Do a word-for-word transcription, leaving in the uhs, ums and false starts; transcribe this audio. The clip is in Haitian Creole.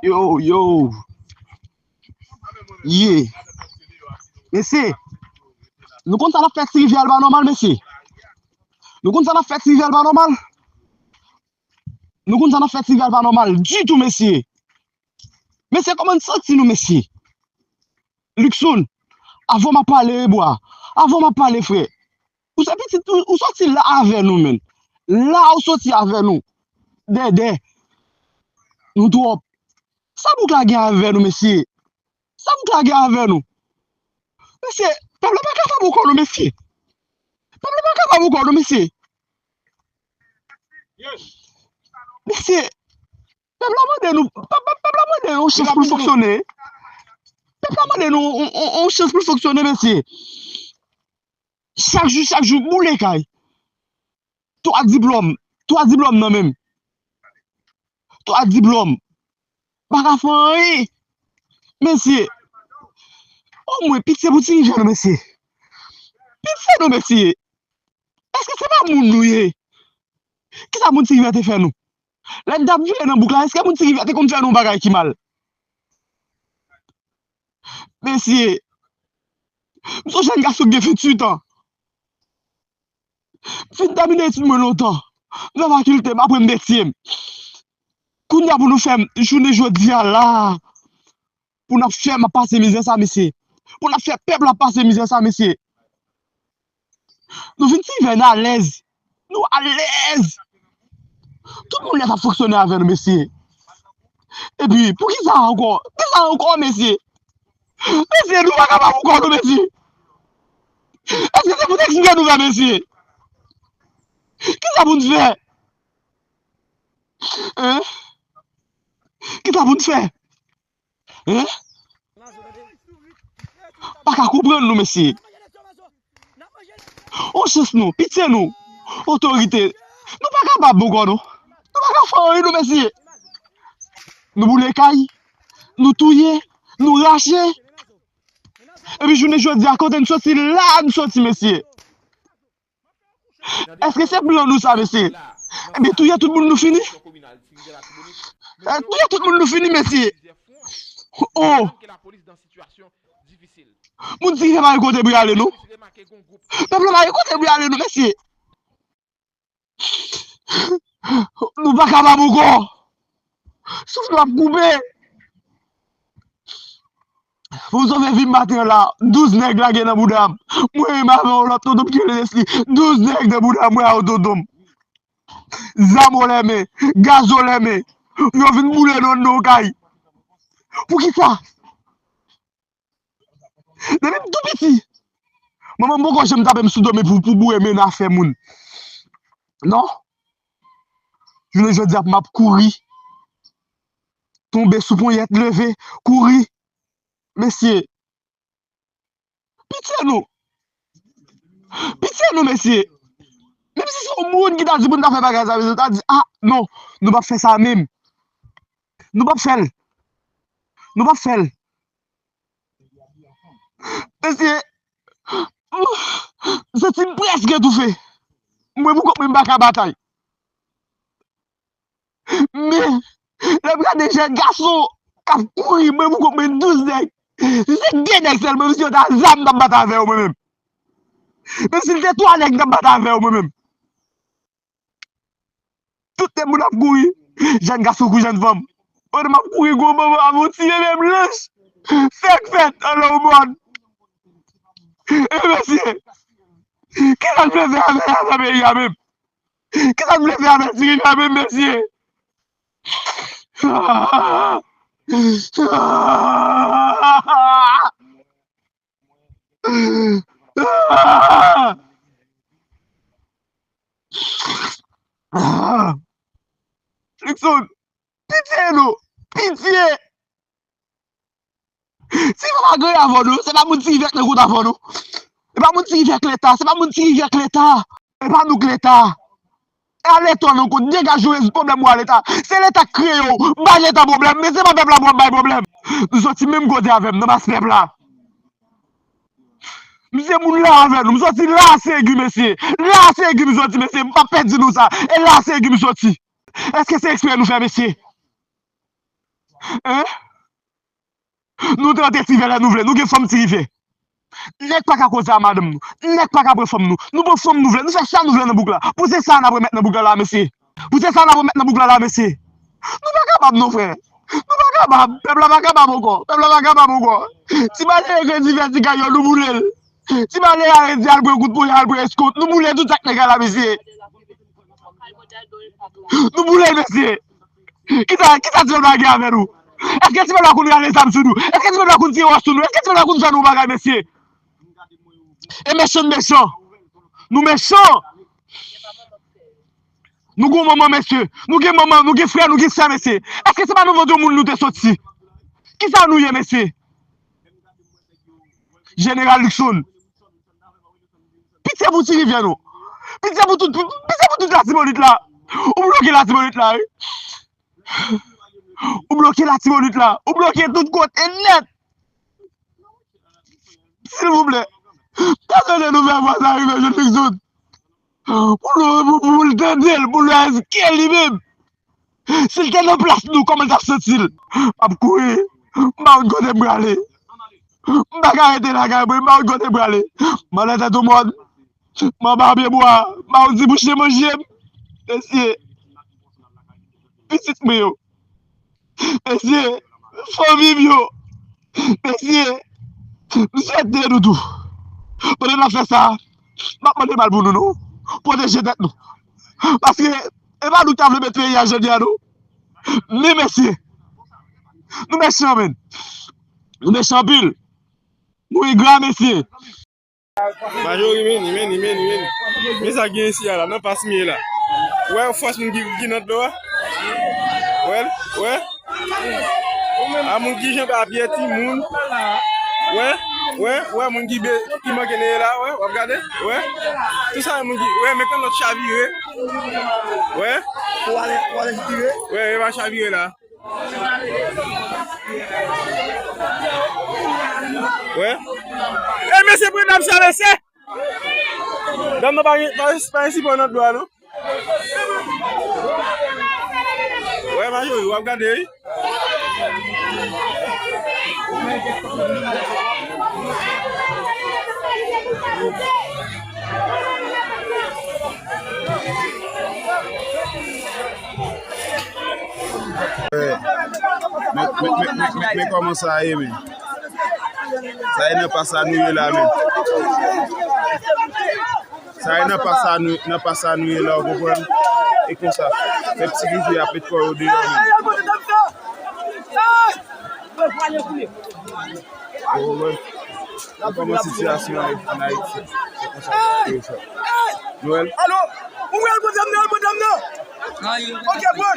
Yo, yo. Ye. Mesye, nou konn sa n ap fè Ti Rivyè al pa nòmal, mesye. Nou konn sa n ap fè Ti Rivyè al pa nòmal. Nou konn sa n ap fè Ti Rivyè al pa nòmal ditou, mesye. Mesye, kòman n santi nou, mesye? Luckson, avan m ap pale, Rebwa, avan m ap pale, frè, ou se pitit, ou, ou soti la avè nou, menm. La ou soti avè nou. Dèdè. Nou twòp. Sa boug la gen avè nou, mesye? Sa boug la gen avè nou? Mesye, pèp la pa kapab ankò non, mesye. Pèp la pa kapab ankò non, mesye. Mesye, pèp la mande nou, pèp, pèp, pèp la mande yon chans pou l fonksyone. Pèp la mande nou yon, yon, yon chans pou l fonksyone, mesye. Chak jou, chak jou, boule kay. Twa diplòm, twa diplòm nan men m. Twa diplòm. Pa ka fè anyen. Mesye. Omwen, pitye pou Ti Rivyè nou, mesye. Pitye nou, mesye. Èske se pa moun nou ye? Kisa moun Ti Rivyè te fè nou? Lè n t ap veye nan bouk la, èske moun Ti Rivyè te konn fè nou bagay ki mal? Mesye, m se yon jèn gason ki gen venntuit an. M fin tèmine etid mwen lontan. M fè fakilte, m aprann metye m. Kounye a pou nou fè m, jounen jodi a la, pou n ap fè m ap pase mizè sa, mesye. Pou n ap fè pèp la pase mizè sa, mesye. Nou vin Ti Rivyè, n alèz. Nou alèz. Tout moun nèt ap fonksyone avè nou, mesye. Epi, poukisa ankò? Kisa ankò, mesye? Mesye, nou pa kapab ankò, non, mesye. Èske se pou tèks mizè nou fè, mesye? Kisa pou n fè? Hein? Kisa pou n fè? Hein? Pa ka konprann nou, mesye. On chans nou, pitye nou, otorite. Nou pa kapab ankò, non. Nou pa ka fè anyen, non, mesye. Nou boule kay, nou touye, nou rache. Epi jounen jodi a, kote n soti, la n soti, mesye. Èske se plan nou sa, mesye? Ebyen, touye tout moun nou fini? Eh, touye tout moun nou fini, mesye. Oh! Moun Ti Rivyè pa gen kote pou y ale, non. Pèp la pa gen kote pou y ale, non, mesye. Nou pa kapab ankò. Souf nou ap koupe. Pou m sove vi m maten an la, douz nèg lage nan bouda m. Mwen menm avè yon lòt tonton m ki rele Leslie. Douz nèg nan bouda m, mwen avè tonton m. Zam o lè men, gaz o lè men. Yo vin boule nou anndan yon kay. Poukisa? Depi m tou piti, manman m poko janm tape m sou do m pou, pou boure men nan afè moun. Non. Jounen jodi a, m ap kouri. Tonbe sou ponyèt, leve, kouri. Mesye, pitye nou. Pitye nou, mesye. Menm si se yon moun ki ta di pou n ta fè bagay sa, mesye, ta di, ah, non, nou p ap fè sa menm. Nou p ap fè l. Nou p ap fè l. Mesye, m santi m prèske toufe. Mwen, pou kont mwen, m pa ka batay. Men, lè m gade jèn gason k ap kouri, mwen, pou kont mwen, douz nèg. Si se de nèg sèlman, mesye, yo ta zam, m t ap batay avè yo, mwen menm. Menm si l te twa nèg, m t ap batay avè yo, mwen menm. Tout tèt moun ap kouri. Jèn gason kou jèn fanm. Pandan m ap kouri, gwo manman avè yon ti bebe blanch. Fèk fèt anndan yon mòn. E mesye, kisa n vle fè avè, avè peyi a menm? Kisa n vle fè avè Ti Rivyè a menm, mesye? Luckson, pitye nou, pitye. Ti Rivyè pa gen avè nou, se pa moun Ti Rivyè k nan kont avè nou. Se pa moun Ti Rivyè k Leta, se pa moun Ti Rivyè k Leta. E pa nou k Leta. E a Leta w nan kont, degaje w, rezoud pwoblèm ou a Leta. Se Leta k kreye w, bay Leta pwoblèm, men se pa pèp la pou w ap bay pwoblèm. Nou soti menm kote avè m, nan mas pèp la. M se moun la avè nou, m soti la Segi, mesye. La Segi m soti, mesye, m p ap pèdi nou sa. E la Segi m soti. Èske se eksprè nou fè, mesye? Hein? Nou tante ti vè lè nou vle, nou gen fanm ti rivyè. Nèg pa ka koze a madanm nou, nèg pa ka pran fanm nou. Nou pran fanm nou vle, nou fè sa nou vle nan bouk la. Pou se sa n ap remèt nan bouk la, la, mesye. Pou se sa n ap remèt nan bouk la, la, mesye. Nou pa kapab non, frè. Nou pa kapab. Pèp la pa kapab ankò. Pèp la pa kapab ankò. Ti malere kredi vètikal yo, nou boule l. Ti malere a redi al pran kout ponyal, al pran eskont. Nou boule tout sa k nèg la, mesye. Nou boule l, mesye. Kisa, kisa ti pèp la gen avè nou? Èske ti pèp la konn rale zam sou nou? Èske ti pèp la konn tire wòch sou nou? Èske ti pèp la konn fè nou bagay, mesye? E mesye, nou mechan. Nou mechan. Nou gen manman, mesye. Nou gen manman, nou gen frè, nou gen sè, mesye. Èske se pa nan vant yon moun nou te soti? Kisa nou ye, mesye? Jeneral Luckson. Pitye pou ti rivyè nou. Pitye pou tout, pitye pou tout Latibonit la. Ou bloke Latibonit la, wi. Ou bloke Latibonit la. Ou bloke tout kote nèt. Silvouplè. Tande nou fè vwa sa rive jwenn Luckson. Pou nou, pou, pou l tande l, pou l wè èske li menm. Si l te nan plas nou, kòman l t ap santi l? M ap kouri. M pa konn kote m prale. M pa ka rete lakay mwen, m pa konn kote m prale. M anlè tèt yon mòn. M anba pye bwa. M pa konn si pou chen manje m. Mesye. Pitit mwen yo. Mesye. Fanmi m yo. Mesye. M swete nou tou. Pandan n ap fè sa, m ap mande mal pou nou, non. Pwoteje tèt nou. Paske e pa nou ki ta vle met peyi a jan l ye a, non. Men mesye, nou mechan, menn. Nou mechan anpil. Nou engra, mesye. Majori, men, men, men, men. Men sa gen isi a la, nan pas m ye la. Wè, fòs moun ki, ki nan dlo a. Wè, wè. A moun ki janbe a pye timoun. Wè, wè, wè, moun ki be, ki manke neye la, wè, w ap gade, wè. Tout sa, moun ki, wè, men kan lòt chavire. Wè. Wè, e pa chavire la. Wè. E mesye, pran dam sa, mesye. Dam nan pa gen, pa, pa gen sipò nan dlo a, non. Wè, majori, w ap gade, wi. Men, men, men, men, men, men kòman sa ye, men. Sa ye nan pa sa nou ye la, men. Sa ye nan pa sa nou, nan pa sa nou ye la, w konprann? E konsa, fè ti rivyè ap met kò yo deyò, men. Ou konprann? Ou konprann sitiyasyon an ann Ayiti? Se konsa nou ye sa. Noël? Alo, ou wè l, madam nan, madam nan. Ok, bon.